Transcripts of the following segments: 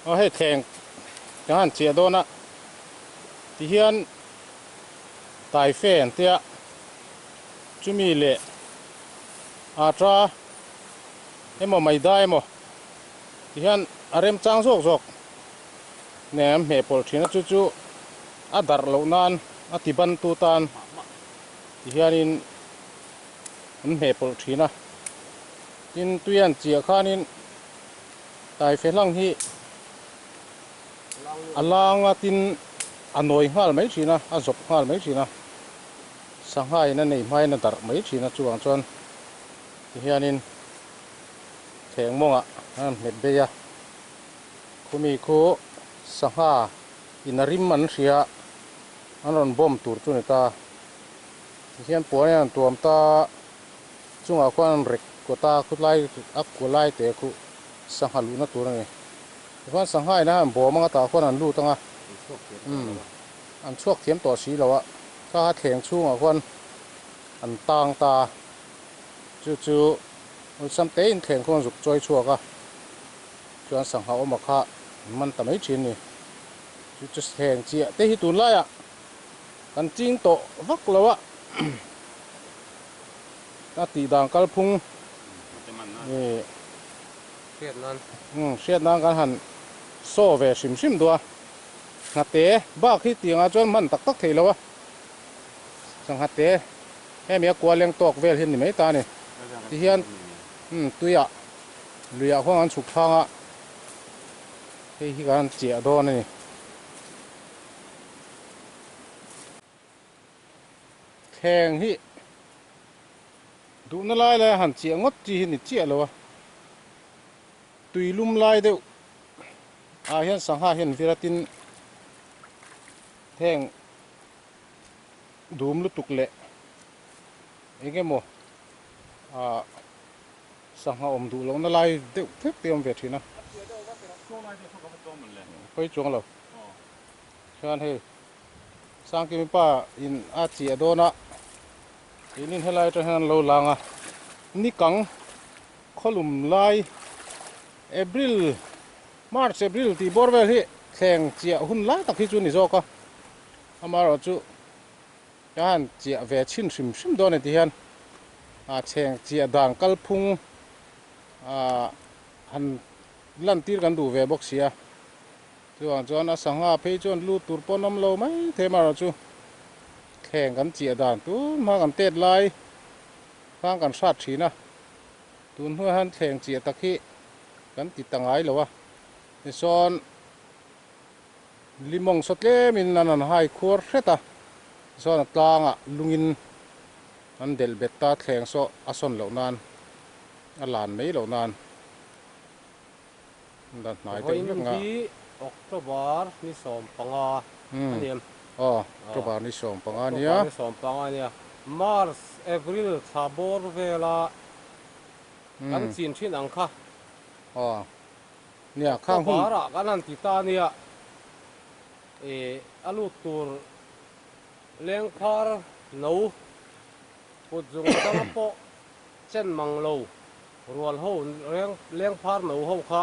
Aw hei thleng kan han chiah dawn a tihian taife an tia chumi leh ata emaw maida emaw tihian a remchang zawk zawk nen an hmeh pawlh thin a chu chu a darh loh nan a ti ban tu tan tihianin an hmeh pawlh thin a tin tui an chiah khanin. Taife hlang hi a lang a tin a nawi nghal mai thin a, a zawp nghal mai thin a, sangha in a nei hmain a darh mai thin a, chuvang chuan tihianin thleng mawngah an rawn hmet bei a, khumi khu sangha in a rim an hria an rawn bawm tur chu a ni ta, tihian puan in an tuam ta. Chungah khuan an rek kawt a, khawtlai a kua lai te khu sangha luhna tur a ni. Tichuan sangha in a han bawm anga tah khuan an lut anga, umm an chhuak thiam tawh si lo a, kha kha thleng chhungah khuan an tang ta a, chu chu awlsam te in thleng khuan zuk chawi chhuak a, chuan sangha awm a kha an man ta mai thin a ni. Chu chu thleng chiah te hi tunlaiah kan ching tawh vak lo a. A tih dan kalphung ih hriat nan kan han saw ve hrim hrim duh a, nghate bak hi tiangah chuan hman tak tak theih lo a, sanghate hemi a kual leng tawk vel hi a ni mai ta a ni. Tihian tuiah luiah khuan kan chhuk thlang a, hei hi kan han chiah dawn a ni. Thleng hi duhna lai lai a han chiah ngawt chi hi ni chiah lo a, tui lum lai deuh ah hian sangha hian viratin heng dum lutuk leh eng emaw ah sangha awm duh lohna lai deuh theuh te a awm ve thin a, pawi chuang lo chuan hei. Sangkimi pa in a chiah dawn a, keinin helai atang hian an lo lang a, nikang khawlum lai April, March, April tih bawr vel hi thleng chiah hun lai tak hi chu a ni zawk a, amaherawhchu ka han chiah ve chhin hrim hrim dawn a ni tihian a chheng chiah dan kalphung ah han lantir kan duh ve bawk si a. Chuvang chuan a sangha phei chuan lut tur pawn awm lo mai thei amaherawh chu thleng kan chiah dan tun hma kan tet lai khang kan hrat thin a, tun hnuaiah hian thleng chiah tak hi kan ti ta ngai lo a, tisawn limawng saw tlemin an han hai khuar hret a, tisawn a tlangah lungin an delh bet ta thleng saw a sawn loh nan a lan mai loh nan. Vawiin hi October ni 15 a ni em? Aw, October ni 15 a nia. October ni 15 a nia. March, April thla bawr vela kan chin thin ang kha. Aw, nia khang hun. October ah kan han ti ta nia. I a lut tur lengphar no kut zung atanga pawh chen mang lo. Rual ho reng leng phar no ho kha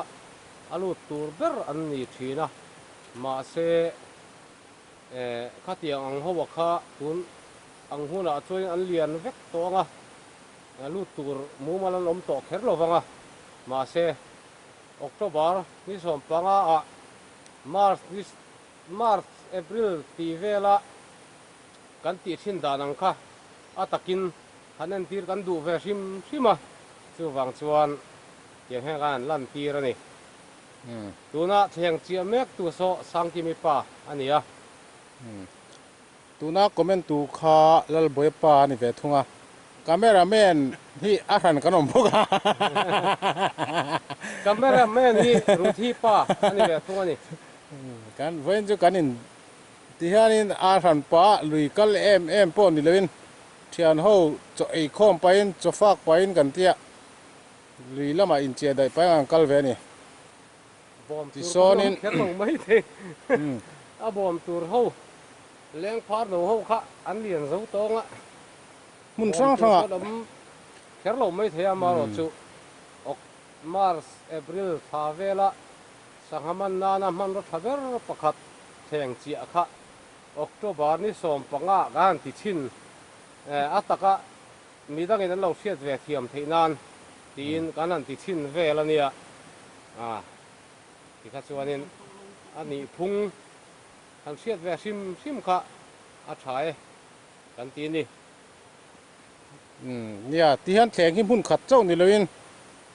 a lut tur ber an ni thin a, mahse eh khatiang ang ho a kha tun ang hunah chuan an lian vek tawh ang a, lut tur mumal an awm tawh kher lo vang a, mahse October ni 15 ah March ni March April tih vela kan tih thin dan ang kha a takin Han entir kan duh ve hrim hrim a, chuvang chuan tiang hian kan han lantir a ni. Tuna thleng chiah mek tu saw Sangkimi pa a ni a. Tuna comment tu kha Lalbawiha pa a ni ve thung a, camera man hi a hran kan awm bawk a. Camera man hi Ruthi pa a ni ve thung a ni. Kan vawiin chu kan in ti hianin a hran pah lui kal em em pawh ni loin Thian ho chaw ei khawm pahin chaw fak pahin kan tia lui lamah inchiah daih pahin an kal ve a ni. Bawm tur pawh hi awm kher lo mai thei. A bawm tur ho leng phar no ho kha an lian zo tawng a. Hmun hrang hrangah. Bawm tur pawh awm kher lo mai thei a, amaherawhchu Oct, March, April thla vela. Sangha man nana hmanraw tha ber pakhat thleng chiah kha October ni 15 kan han ti chhin a taka midangin an lo hriat ve thiam theih nan tiin kan han ti chhin vel a nia. Tikha chuanin a nih phung kan hriat ve hrim hrim kha a tha e kan ti a ni. Nia, tihian thleng hi hmun khat chauh ni loin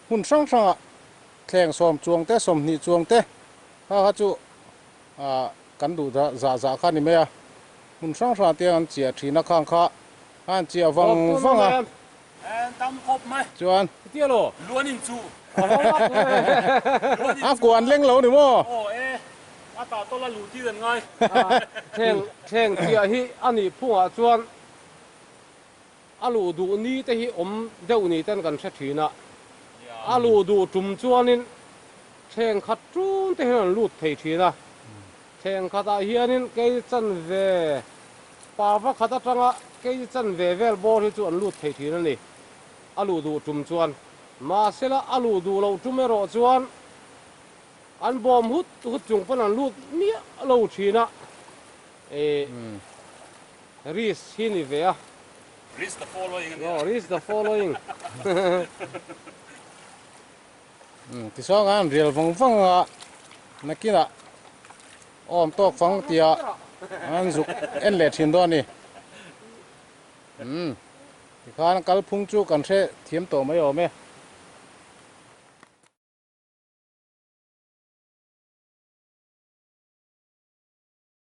hmun hrang hrangah thleng sawm chuang te, 20 chuang te kha kha chu kan duh zah zah kha a ni mai a. Hmun hrang hrangah te an chiah thin a, khang kha an chiah vang vang a. Chuan a kuah an leng lo ni maw? Thleng chiah hi a nih phungah chuan A luh duh ni te hi awm deuh ni ten kan hre thin a, a luh duh tum chuanin thenkhat tun te hian an lut thei thin a, thenkhatah hianin kei chanve parva khat atanga kei chanve vel bawr hi chu an lut thei thin a ni, a luh duh tum chuan. Mahsela a luh duh loh tum erawh chuan an bawm hut hut chung pawn an lut miah lo thin a, eh. Risk hi ni ve a. Risk the following a nia. Aw, risk the following. Umm, tichuan an rial vang vang a, nakinah awm tawk fang tia an zuk en leh thin dawn a ni. Umm, tikhan kalphung chu kan hre thiam tawh mai awm e.